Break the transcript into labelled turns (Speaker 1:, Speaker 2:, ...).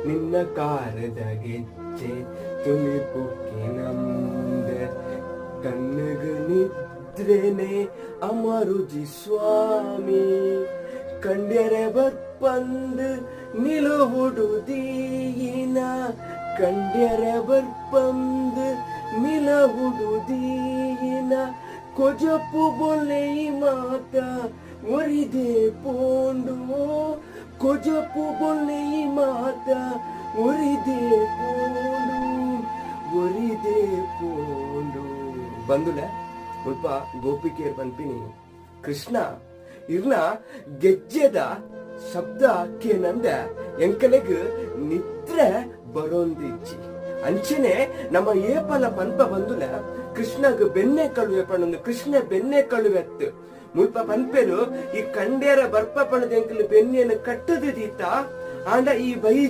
Speaker 1: ನಿನ್ನ ಕಾರದ ಗೆಜ್ಜೆ ತುನಿಪುಕ್ಕಿನಂದ ಕಣ್ಣಗ ನಿದ್ರೆನೆ ಅಮರುಜಿ ಸ್ವಾಮಿ. ಕಂಡ್ಯರೆ ಬರ್ಪಂದು ನಿಲುವುಡು ದೀಯಿನ, ಕಂಡ್ಯರೆ ಬರ್ಪಂದು ನಿಲವುಡು ದೀಯಿನ ಕೊಜಪು ಬೊಲ್ಲೆಯಿ ಮಾತ ಒರಿದೆ ಪೋಂಡು, ಕೊಜಪು ಬೊಲ್ಲೆಯಿ ಮಾತ ಒರಿದೆ ಪೋಂಡು, ಒರಿದೆ ಪೋಂಡು. ಬಂದುಲೆ ಮುಲ್ಪ ಗೋಪಿಕೆಯರ್ ಪನ್ಪಿನಿ, ಕೃಷ್ಣ ಇರ್ನ ಗೆಜ್ಜೆದ ಶಬ್ದ ಕೇನಂದೆ ಎಂಕಲೆಗ್ ನಿದ್ರೆ ಬರೋಂದಿಜ್ಜಿ. ಅಂಚನೆ ನಮ್ಮ ಏಪಲ ಪನ್ಪ ಬಂದುಲ ಕೃಷ್ಣಗ್ ಬೆನ್ನೆ ಕಳುವೆ ಪಣೊಂದು, ಕೃಷ್ಣ ಬೆನ್ನೆ ಕಳುವೆತ್ತು. ಮುಲ್ಪ ಪನ್ಪೆರು ಈ ಕಂಡೇರ ಬರ್ಪ ಪಣದ ಎಂಕಲು ಬೆನ್ನೆಯನ್ನು ಕಟ್ಟದು ದೀತ ಆಂಡ ಈ ಬೈ